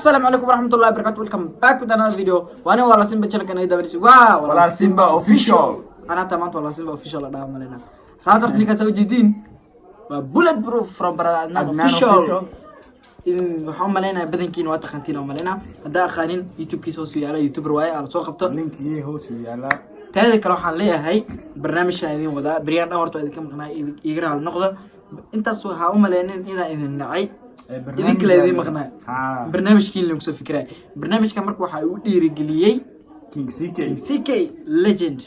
Asalaamu calaykum waraxmatullahi wabarakatu. Welcome back with another video. Waani Walaal Simba, channelkan ay dabarisi waa Walaal Simba Official. Anaa taa maanta Walaal Simba Official la dhaha malena. Saas horta ninkaas ujeediin waa Bullet Proof from Brother Adnan Adnan Official. Official. In waxaan u maleynayaa badankiina waa taqaantiin oo maleynaa. Haddaa aqaanin, YouTube-kiisa hoos u yaala, YouTuber waaye, ala soo qabto. Linkigii hoos u yaalaa. Teeda kale, waxaan leeyahay barnaamijka idin wadaa beryaan dhan horta waa idinka maqnaa, iga raali noqda. Intaas waxaa u maleynin inaan idin nacay, idin kale idin maqnaa. Barnaamijkiin lagu soo fikiraya. Barnaamijka marka waxaa igu dhiirigeliyey King CK. CK Legend,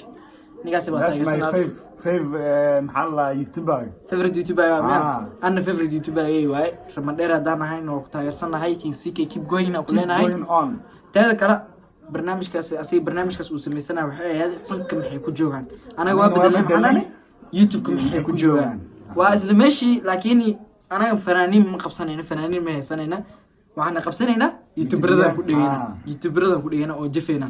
ninkaasi waa That's my taageersanaad. Fave, maxaa la dhahaa, YouTuber. Favorite YouTuber waa miya? Ah. Anna favorite YouTuber ayay waaye. Ramadheer haddaan ahayn waa ku taageersanahay. King CK, keep going aan ku Keep leenahay. going on. Teeda kale, barnaamijkaas asiga barnaamijkaas uu sameysanaya waxay ahayd fanka maxay ku joogaan. Anaga waa Anaga waa bedelnay, maxaan bedelnay. dhahnay YouTube-ka maxay ku ku joogaan. joogaan. Waa isla meeshii, laakiin anaga fanaaniin ma qabsanayna, fanaaniin ma haysanayna. Waxaana qabsanaynaa YouTuberadan ku dhegeyna. YouTuberadan ku dhegeyna oo jafayna.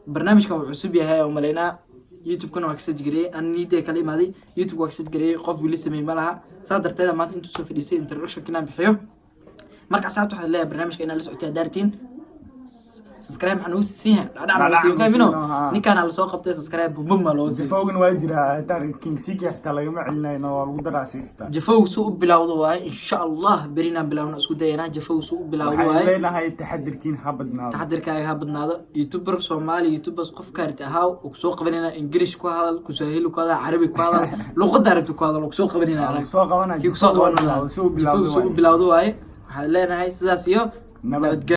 Barnaamijkan wuu cusub yahay oo malaynaa. YouTube-kuna waa ka sajgareeyey, an niidee kala imaaday. YouTube waa ka sajgareeyey, qof weli sameey ma laha. Saa darteeda maanta intuu soo fadhiisay introduction inaan bixiyo. Marka asxaabta waxaan leeyahay barnaamijka inaad la socotay haddaa subscribe maxaa nagu siin yahay, dhacdhac nagu Dhacdhac siin nagu fahmino. siino, haa. Ninkaana lasoo qabtay, subscribe bum baa loo siin. Jafowgana waa jiraa xitaa. King CK xitaa lagama celinayno, waa lagu daraa si xitaa. Jafow suu u bilowdo waaye. Insha Allah berinaan bilowna, isku dayanaa. Jafow suu u bilowdo Waxaan waaye. leenahay taxadirkiin ha badnaado. Taxadirkaaga ha badnaado. YouTuber Soomaali, YouTubers qof kaarti ahaa uu kusoo qabanayna. English ku hadal, Kuswahili ku hadal, Carabi ku hadal, luqadda arabti ku hadal, uu kusoo qabanayna. Waa lagu soo qabanaa. Kii kusoo Jafow waa qabanaya. bilowday, suu u bilowday Jafow suu u waaye. bilowdo waaye. Waxaan leenahay sidaas iyo Nabad. nabadgelyo.